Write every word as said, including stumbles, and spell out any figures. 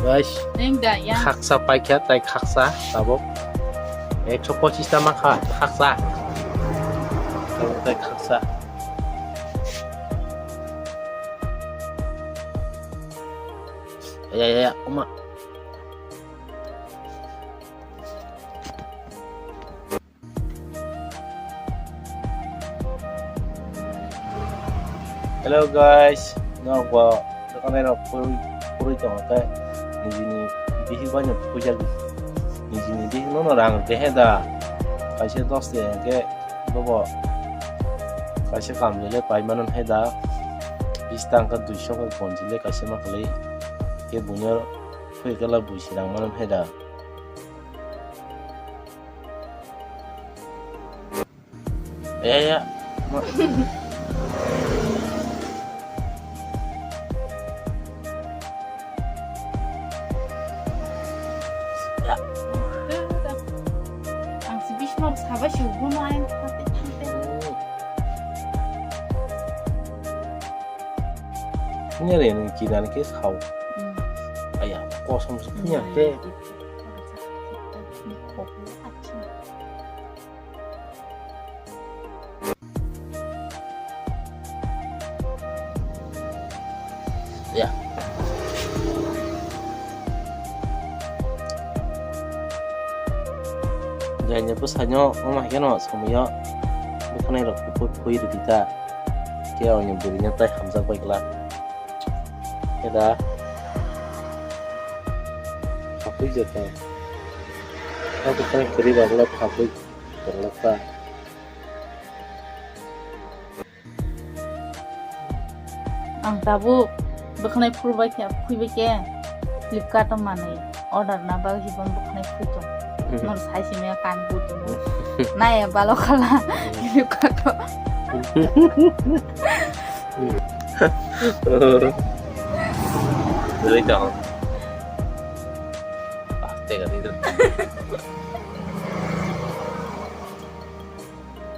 Guys, khaksa paikha tai khaksa tabuk ekso pochis ta mankha khaksa. Tabuk tai khaksa. Ya, ya, ya, oma. Hello guys, nokbo dokanai rok purui purui tongo khe nijini bihik bai no puisa nijini bihik no no rang rwkhe he da kaisa dos de hwnkhe bobo kaisa kamjole pai mano he da bis tangkha duiso khe ponjile kaisa ma kwlwi khe buino thwi khe la buisi rang mano he da. Ya, ya. Ang si bismar sabai si ubo no ayang thangte thangte. Punya re nung kinan ke sao. Hmm. Aya, kosong se punya ke. Ya. Janya bwsano wngma haikhe no somoyo bwkhanai rok kufui kufui rwdi ta. Khe oni bwrwino tai hamjak bai glak. Khe da. Kufui jotto. Abo khe kwrwi bagwlak kha bui tonglak ta. Ang tabuk bwkhanai phurbai khe, phuibai khe Flipkart o manwi order na bagwi hibon bwkhanai phui tong. Hmm. Nor sai simi kan bu tong. Nai balo khala Flipkart o. Rui tong. Ah, tega di.